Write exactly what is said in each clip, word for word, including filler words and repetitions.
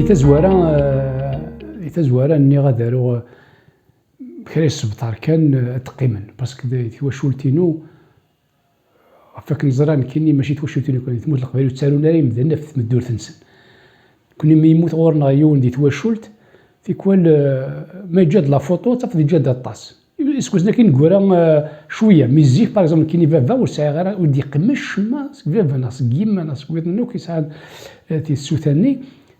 Tazwara, eh, i tazwara nniɣ ad aruɣ, eh, kra isebtar kan, eh, ad qqimen, parce que d-, twacult-inu, ɣef wakken ẓriɣ nekkini, mačči twacult-inu kan, di tmurt n Leqbayel ur ttarun ara imdanen ɣef tmeddurt-nsen. Nekkni mi yemmut ɣur-neɣ yiwen di twacult, tikwal, eh, ma yeǧǧa-d la photo, tafeḍ yeǧǧa-d aṭas. Iseggasen-agi neggura, eh, cwiya, mi zik, par exemple, nekkini baba ur sɛiɣ ara, ur d-yeqqim acemma seg baba neɣ seg yemma neɣ seg wiḍen akk yesɛan, eh, tisuta-nni,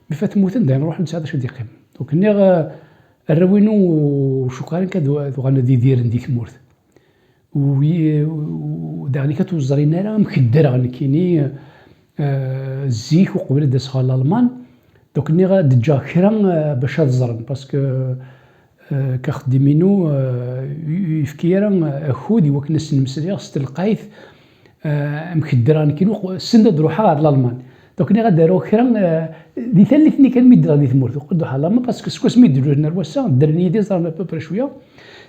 mi fat mmuten dayen ruḥen, ur sɛiɣ d acu ad d-yeqqim. Donc nniɣ, eh, arraw-inu ur cukkeɣ ara nekk ad u-, ad uɣalen ad idiren di tmurt. U-, u-, daɣen nekk ur ẓrin ara amek ddreɣ nekkini, eh, zik uqbel ad d-aseɣ ɣer Lalman. Donc nniɣ ad d-ǧǧeɣ kra, eh, bac ad ẓren, parce que, eh, k axeddim-inu, eh, ur yefki ara akud i wakken ad sen-mmeslayeɣ s telqayt, eh, amek ddreɣ nekkini uq-, send ad ruḥeɣ ɣer Lalman. Donc nniɣ ad aruɣ kra, eh, di tallit-nni kan mi ddreɣ di tmurt, uqbel ad ruḥeɣ ɣer Lalman, parce que seg wasmi i d-lulen ar wass-a, ddren yid-i, ẓran à peu près cwiya.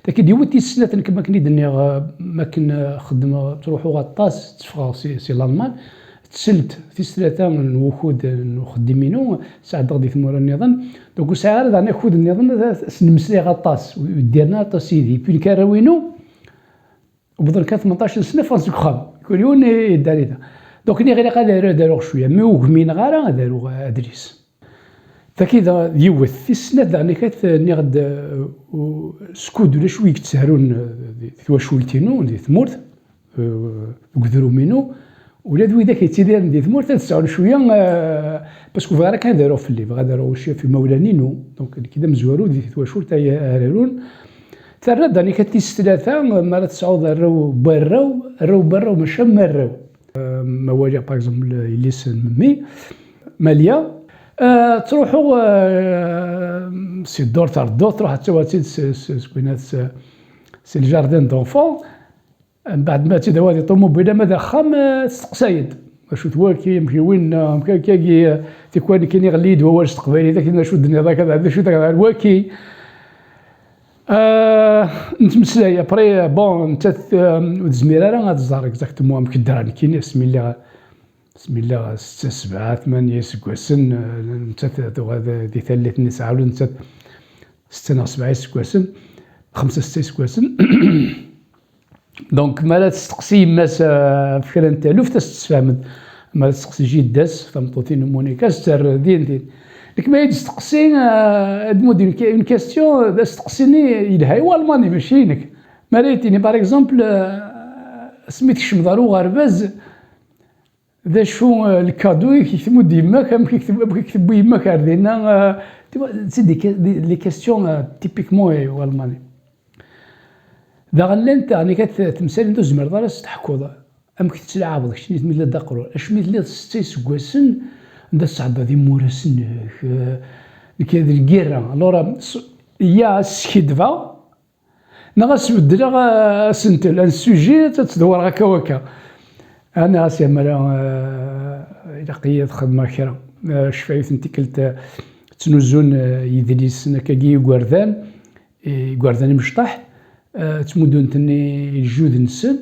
Taki d yiwet tis snat nekk, ma akken i d-nniɣ, eh, ma akken, eh, xeddmeɣ, ttruḥuɣ aṭas, tteffɣeɣ si, si Lalman, ttselt tis tlata n wukud n uxeddim-inu, sɛeddaɣ di tmura nniḍen. Donc ur sɛiɣ ara daɣen akud nniḍen ad s-, s-, nemmeslayeɣ aṭas, ur ddiren ara aṭas yid-i. Puis nekk arraw-inu, wwḍen kan tmenṭac n sna, ffɣen seg uxxam. Kul yiwen yedda anida. Donc nniɣ ilaq ad aruɣ, ad aruɣ cwiya, mi ur gmineɣ ara ad aruɣ adlis. Taki d yiwet. Tis snat daɣen nekk ad nniɣ-d, uh, u-, skud ulac wi yettehrun, uh, di twacult-inu, di tmurt, uh, deg udrum-inu, ula d widak yettidiren di tmurt ad sɛun cwiya, uh, parce que bɣiɣ ara kan ad aruɣ fell-i, bɣiɣ ad aruɣ cwiya f imawlan-inu, donc nekk d amezwaru di twacult ay ararun. Terna-d daɣen nekk tis tlata, mi ara tesɛuḍ arraw n warraw, arraw n warraw, maca am warraw. Euh, ma waliɣ, par exemple, yelli-s n memmi, Malia, euh, ttruḥuɣ, euh, si ddurt ar ddurt, ttruḥ ad tawiḍ-tt-id s, s, s, s, si le jardin d'enfants. Mbeɛd ma tt-id-tawiḍ di ṭumubil ama d axxam, euh, testeqsa-yi-d. Acu-t waki, amek i winna, amek akkagi, euh, tikwal nekkini iɣelli-yi-d wawal s teqbaylit, akken acu d-tenniḍ akka, d acu d waki. Euh, nettmeslay, après, bon, nettat, euh, ur tezmir ara ad tẓer exactement amek ddreɣ nekkini, asmi lliɣ, asmi lliɣ setta, sebɛa, tmanya iseggasen, euh, nettat tuɣal di tallit-nni tesɛa ula nettat setta neɣ sebɛa iseggasen, xemsa, setta iseggasen. Donc, mi ara testeqsi yemma-s, euh, ɣef kra n taluft, ad s-tessefhem-d. Mi ara testeqsi jidda-s, tameṭṭut-inu Monica, ad s-terr din, din. Nekk ma yi-d-testeqsi, euh, ad d-tmudd une que-, une question, d asteqsi-nni yelha i Walmani, mačči inek. Mi ara yi-d-tini, par exemple, euh, asmi tkecmeḍ ɣer uɣerbaz, d acu, euh, lkadu i k-tmudd yemma-k, amek i k-, amek i k-tewwi yemma-k ar dinna, euh, tu vois, c'est des que-, des, les questions, euh, typiquement, euh, Walmani. Daɣen llant, ɛni, kat temsalin ur tezmireḍ ara ad s-teḥkuḍ amek tettlaɛabeḍ keččini tmi telliḍ d aqrur, acimi telliḍ setta iseggasen anda tesɛeddaḍ imuras-nnek, eh, nekk d lgirra. Alors, s-, ya ad skiddbeɣ, neɣ ad sbeddleɣ, eh, asentel, un sujet, ad tt-dewreɣ akka wakka. Ana ɣas yamara, eh, ilaq-iyi ad xedmeɣ kra. Eh, cfiɣ yiwet n tikkelt, eh, ttnuzun, eh, yidlisen akkagi igerdan, igerdan imecṭaḥ, eh, ttmuddun-ten i lejyud-nsen,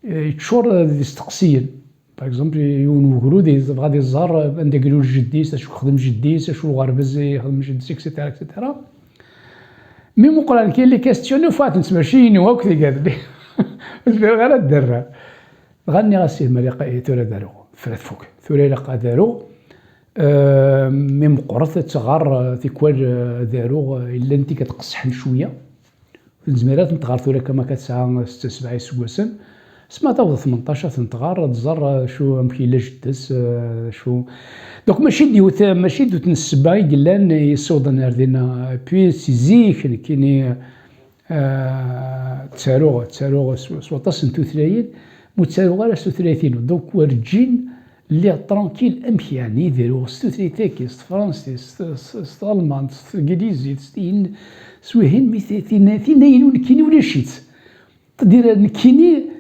eh, yeččur d isteqsiyen. Par exemple, yiwen wegrud yebɣa ad iẓer anda i ilul jeddi-s, acu yexdem jeddi-s, acu uɣerbaz i yexdem jeddi-s, et cetera, et cetera. Mi muqleɣ nekk les questions, ufiɣ-tent mačči inu akk tigad-nni. Ur zmireɣ ara ad d-rreɣ. Dɣa nniɣ-as i Mari, qa-, tura ad aruɣ, tura tfuk. Tura ilaq ad aruɣ. Euh, mi meqqret ad tɣer, euh, tikwal, euh, ad aruɣ, euh, llant i ad qeṣṣḥen cwiya. Ur nezmir ad tent-tɣer tura kama akka tesɛa setta sebɛa iseggasen. Asmi ara taweḍ tmenṭac ad tent-tɣer, ad tẓer, euh, acu, amek yella jeddi-s, euh, acu. Donc mačči d yiwet, mačči d yiwet n ssebba i yellan yessiwḍen ar dinna. Puis si zik nekkini, Ah, ttaruɣ, ttaruɣ s, s waṭas n tutlayin, ma ur ttaruɣ ara s tutlayt-inu. Donc, werǧin lliɣ tranquille amek yeɛni ad aruɣ s tutlayt-agi, s tefransist, s, s, s talmant, s teglizit, s tin, s wihin, mi ti-, tina, tina-inu nekkini ulac-itt. C'est-à-dire, nekkini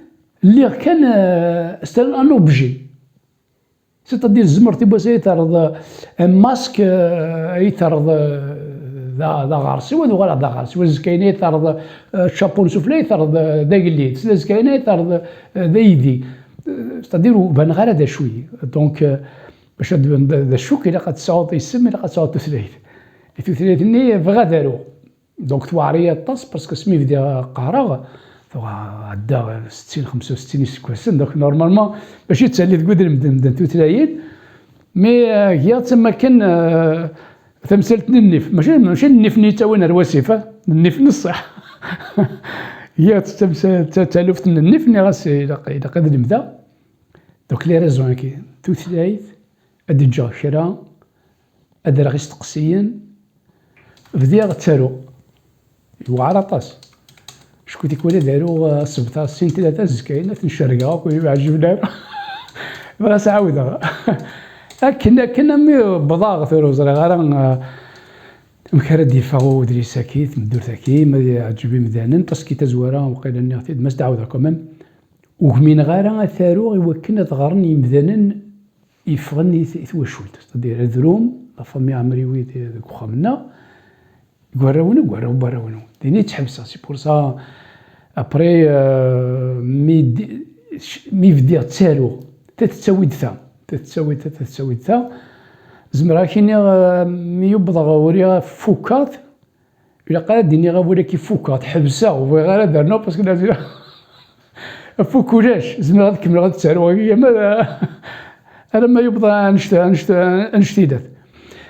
lliɣ kan, euh, c'est un objet. C'est-à-dire, tzemreḍ tiwas ay terreḍ, euh, un masque, euh, ay terreḍ, euh, d a-, d aɣersiw, ad uɣaleɣ d aɣersiw. Azekka-ina ay terreḍ, euh, chapeau n sufella, ay terreḍ, euh, d agellid. Azekka-ina ay terreḍ, euh, d aydi. Euh, c'est-à-dire, ur baneɣ ara d acu-yi. Donc, euh, Bac ad d-tban d d acu ilaq ad tesɛuḍ isem, ilaq ad tesɛuḍ tutlayt. I tutlayt-nni bɣiɣ ad aruɣ. Donc tewɛer-iyi aṭas, parce que asmi bdiɣ qqareɣ, tuɣa ɛeddaɣ settin, xemsa u settin iseggasen, donc normalement mačči d tallit deg udrim n tutlayin, mais euh, giɣ-tt am akken euh, tamsalt n nnif, mačči mačči n nnif-nni yettawin ar wasif, ah, n nnif n ṣṣeḥ. Giɣ-tt d tamsa- d ta- d taluft n nnif, nniɣ-as ilaq ilaq ad lemdeɣ. Donc les raisons-agi, tutlayt, ad d-ǧǧeɣ kra, ad rreɣ isteqsiyen, bdiɣ ttaruɣ. Yewɛer aṭas. Acku tikwal ad aruɣ asebter sin tlata, azekka-yin ad ten-cergeɣ akk, ur yi-ɛǧiben ara. Bɣiɣ ad s-ɛawdeɣ. Akken akken ami wwḍeɣ tura, ur ẓriɣ ara uh, amek ara d-yeffeɣ udlis-agi, tmeddurt-agi, ma yeɛǧeb imdanen, parce que tazwara waqila nniɣ-t-id, ma s-d-ɛawdeɣ quand même. Ur gmineɣ ara ad t-aruɣ i wakken ad ɣren yimdanen yeffɣen i t- i twacult, c'est-à-dire adrum, la famille Ɛemriwit deg uxxam-nneɣ, deg warraw-nneɣ, deg warraw n warraw-nneɣ. Din i tt-ḥebseɣ, c'est pour ça, après euh, mi d- mi bdiɣ ttaruɣ, ta tettawi-d ta, ta tettawi-d ta, ta tettawi-d ta, zemreɣ ad k-iniɣ euh, mi yewweḍ ɣer uriɣ fukkeɣ-t, ilaq ara d-iniɣ awal-agi fukkeɣ-t, ḥebseɣ, ur bɣiɣ ara ad rnuɣ, parce que la afuk ulac, zemreɣ ad kemmleɣ ad ttaruɣ yama alamma yewweḍ annect annect annect-ilat.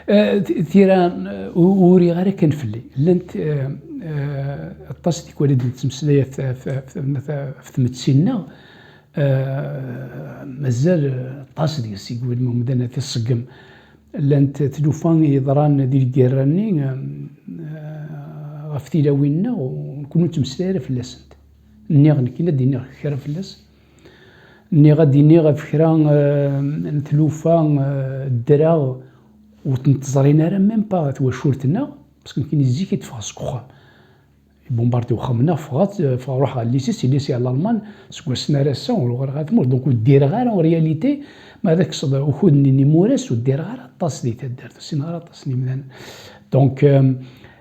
Eh, t- tira eh, u- ur uriɣ ara kan fell-i, llant eh, eh, aṭas tikwal i d-nettmeslay ɣef ɣef- ɣef- ɣef tmetti-nneɣ. Eh, mazal eh, aṭas deg-s i yewwin umdan ad t-iṣeggem. Llant tlufa yeḍran di lgirra-nni eh, ɣef tilawin-nneɣ, u nekkni ur nettmeslay ara fell-asent. Nniɣ nekkini ad d-iniɣ kra fell-as. Nniɣ ad d-iniɣ ɣef kra eh, n tlufa eh, ddreɣ ur tent-ẓrin ara même pas twacult-nneɣ, parce que nekkini zik i d-ffɣeɣ seg uxxam. Ibumbardi uxxam-nneɣ, ffɣeɣ, ffɣeɣ ruḥeɣ ɣer lycée, si lycée ɣer Lalman, seg wass-nni ar ass-a ur uɣaleɣ ɣer tmurt. Donc ur ddireɣ ara en réalité, ma ad tekkseḍ ukud-nni n yimuras, ur ddireɣ ara aṭas di taddart, ur ssineɣ ara aṭas n yimdanen. Donc euh,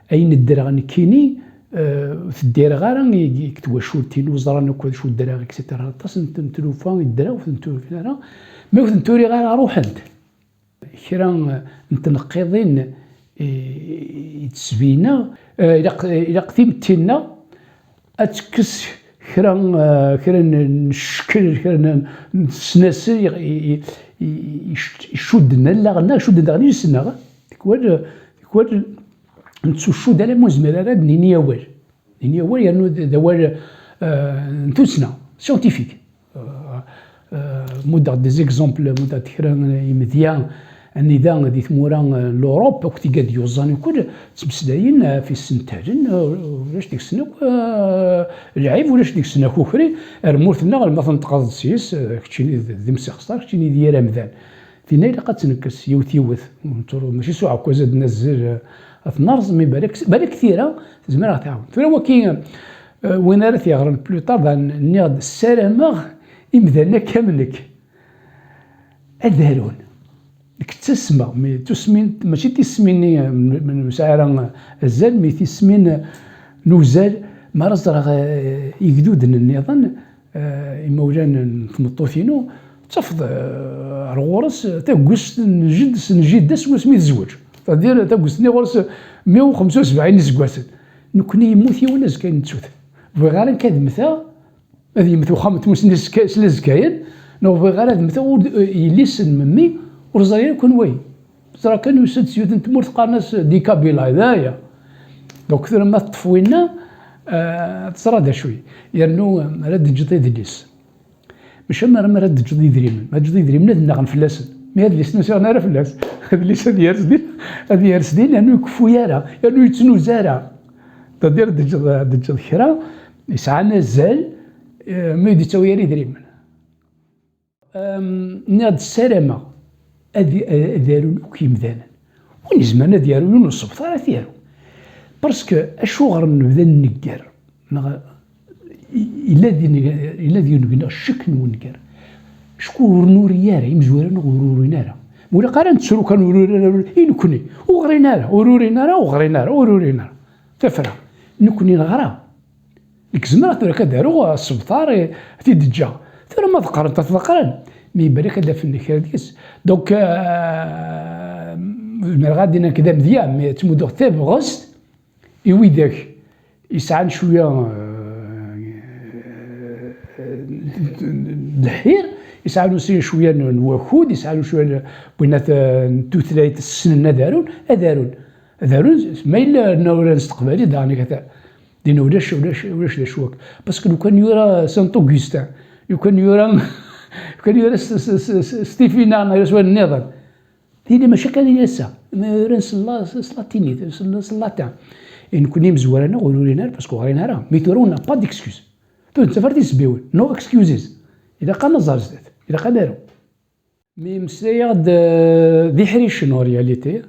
ayen ddreɣ nekkini, euh, ur t-ddireɣ ara i i twacult-inu, ẓran akk d acu ddreɣ, et cetera. Aṭas n n tlufa i ddreɣ, ur tent-uriɣ ara, ma ur tent-uriɣ ara ruḥent. Kra n tneqqiḍin i i d-sbeyneɣ, eh, ilaq ilaq timetti-nneɣ ad tekkes kra eh, kra n n cckel, kra n n tesnasel i i i i icudden allaɣ-nneɣ, icudden daɣen iles-nneɣ. Tikwal tikwal nettuccud alamma ur nezmir ara ad d-nini awal. Nini awal yernu d d awal eh, n tussna, scientifique. Euh, euh, muddeɣ-d des exemples, muddeɣ-d kra n yimedya anida di tmura n l'Europe akk tigad yuẓan akk ttmeslayen ɣef isentalen, eh, ulac deg-sen akk eh, lɛib, ulac deg-sen akukri, ar tmurt-nneɣ alma tenṭqeḍ-d s-yes, eh, keččini d d imsexṣar, keččini d yir amdan. Dinna ilaq ad tt-nekkes yiwet yiwet. Mačči s uɛekkaz ad d-nazzel eh, ad t-nerẓ, mi balak balak tira tezmer ad ɣ-tɛawen. Tura waki eh, win ara t-yeɣren plus tard, nniɣ-d ssarameɣ imdanen akka am nekk ad arun deg ttasma, mi tusmin, mačči tismin-nni eh, n- n- ur nesɛi ara eh, azal, mi tismin eh, n uzal, mi ara ẓreɣ eh, igduden nniḍen, eh, imawlan n tmeṭṭut-inu, ttafeḍ eh, ar ɣur-s eh, tagust n jedd-s n jidda-s wasmi tezweǧ. C'est-à-dire tagust-nni ɣur-s eh, meyya u xemsa u sebɛin iseggasen. Nekkni yemmut yiwen azekka nettu-t. Bɣiɣ ara nekk ad mmteɣ, ad yemmet uxxam n tmussni s lezkayen, neɣ bɣiɣ ara ad mmteɣ ur yelli-s n memmi ur ẓri ara akk anwa-yi. Teẓra kan yusa-d s yiwet n tmurt qqaren-as Dikabila, d aya. Donc tura ma teṭṭef winna, eh, teẓra d acu-yi. Yernu eh, ara d-teǧǧeḍ idlis. Maca mi ara mi ara d-teǧǧeḍ idrimen, ma teǧǧeḍ idrimen ad nnaɣen fell-asen. Mi adlis-nni ur siɣen ara fell-as. Adlis ad yers din, ad yers din, yernu ur ikeffu ara, yernu ur yettnuz ara. C'est-à-dire ad d-teǧǧeḍ ad d-teǧǧeḍ kra yesɛan azal eh, mi ur d-yettawi ara idrimen. Em, nniɣ-d ssarameɣ ad ad arun akk yimdanen. Win izemren ad yaru yiwen usebter ad t-yaru. Parce que acuɣer nebda negger neɣ yella din yella deg-neɣ ccek n wungar? Acku ur nuri ara, imezwura-nneɣ ur urin ara. Ur ilaq ara nettru kan ur urin ara, i nekkni ur ɣrin ara, ur urin ara, ur ɣrin ara, ur urin ara. Tafra, nekkni neɣra. Nekk zemreɣ tura akka d-aruɣ asebtar i t-id-ǧǧeɣ. Tura ma ḍeqqrent ad t-ḍeqqren. Mi ibarek ad afen kra deg-s. Donc, euh, zemreɣ ad d-iniɣ nekk d amedya, mais ttmudduɣ tabɣest i widak yesɛan cwiya, euh, d lḥir, yesɛan aussi cwiya n, n wakud, yesɛan cwiya n, winat, euh, n tutlayt ssnen ad arun, ad arun. Ad arun, ma yella rnan s teqbaylit, daɣen ata. Din ulac, ulac, ulac d acu akk. Parce que lukan yura Saint Augustin, lukan yura, lukan yura s, s, s, s, Stifina, neɣ yura s wayen nniḍen. Tili mačči kan i ass-a. Ma uran s la-, s latinit, s, s latin. I nekkni imezwura-nneɣ ur urin ara, parce que ur ɣrin ara. Mi tura, on n'a pas d'excuse. Tura nettaf ara tisebbiwin. No excuses. Ilaq ad naẓer zdat. Ilaq ad naru. Mi meslayeɣ-d, eh, d iḥricen en réalité.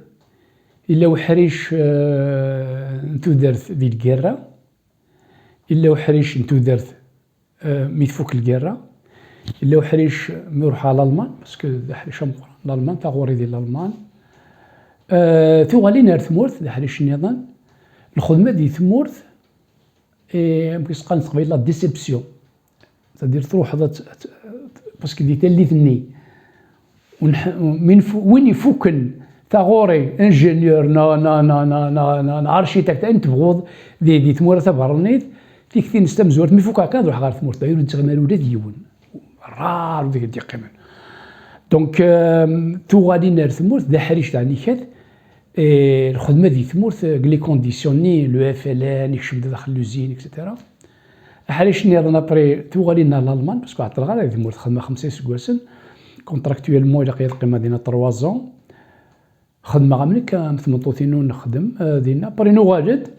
Yella uḥric, eh, n tudert di lgirra. Yella uḥric n tudert, eh, mi tfuk lgirra. Yella uḥric mi ruḥeɣ ɣer Lalman, parce que d aḥric ameqqran. Lalman, taɣuri di Lalman. Eh, tuɣalin ar tmurt, d aḥric nniḍen. Lxedma di tmurt, eh, amek i s-qqaren s teqbaylit, la déception. C'est-à-dire, truḥeḍ ad t-, ad t-, parce que di tallit-nni, wen-, min fu-, win ifuken taɣuri, ingénieur, neɣ, neɣ, neɣ architecte, ayen tebɣuḍ di, di tmura taberranit, tikti-nnes tamezwarut, mi fukeɣ kan ad ruḥeɣ ɣer tmurt, d'ailleurs, ur d-ttɣimi ara ula d yiwen. Rare deg d-yeqqimen. Donc, euh, tuɣalin ar tmurt, d aḥric daɣen ikat, eh, lxedma di tmurt, eh, deg les conditions-nni, le F L N, ikcem-d daxel l'usine, et cetera. Aḥric nniḍen, après, tuɣalin ar Lalman, parce que ɛeṭṭleɣ ara di tmurt, xedmeɣ xemsa iseggasen, contractuellement, ilaq-iyi ad qqimeɣ dinna trois ans. Xedmeɣ am nekk, am tmeṭṭut-inu nexdem, eh, dinna. Après nuɣal-d,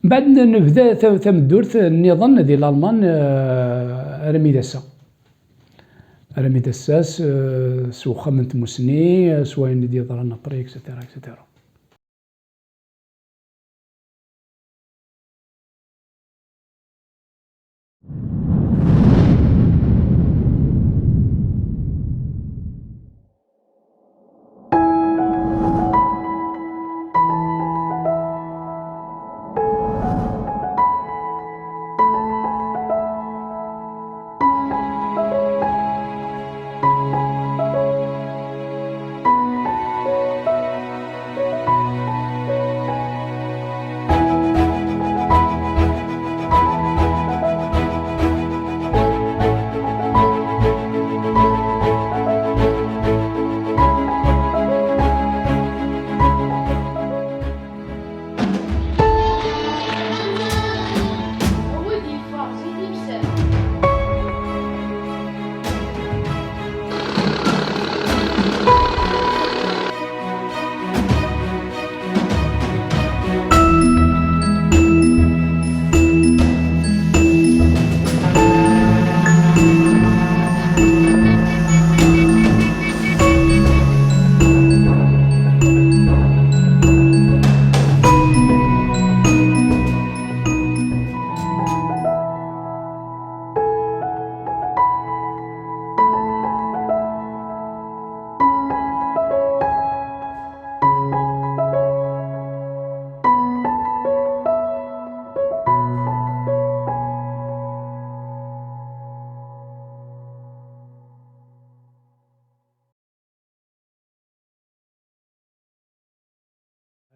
mbeɛd n-, nebda ta-, tameddurt nniḍen di Lalman, eh, armi d ass-a. Armi d ass-a, s, eh, s uxxam n tmussni, eh, s wayen i d-yeḍran après, et cetera, et cetera.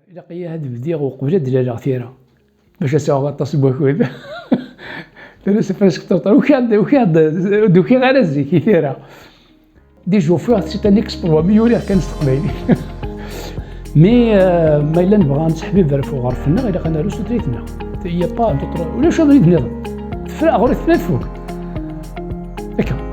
Ilaq-iyi ad bdiɣ uqbel ad d-laleɣ tira, bac ad sɛuɣ aṭas n wakud. Tara s presque ṭerṭer. Ukiɣ-d, ukiɣ-d, ur d-ukiɣ ara zik i tira. Déjà ufiɣ-t, c'est un exploit, mi uriɣ kan s teqbaylit. Mais, euh, ma yella nebɣa ad nesseḥbiber ɣef uɣref-nneɣ, ilaq ad naru s tutlayt-nneɣ. Il y a pas d'autre, ulac abrid nniḍen. Tefra, ɣur-i tefra tfuk. Akka.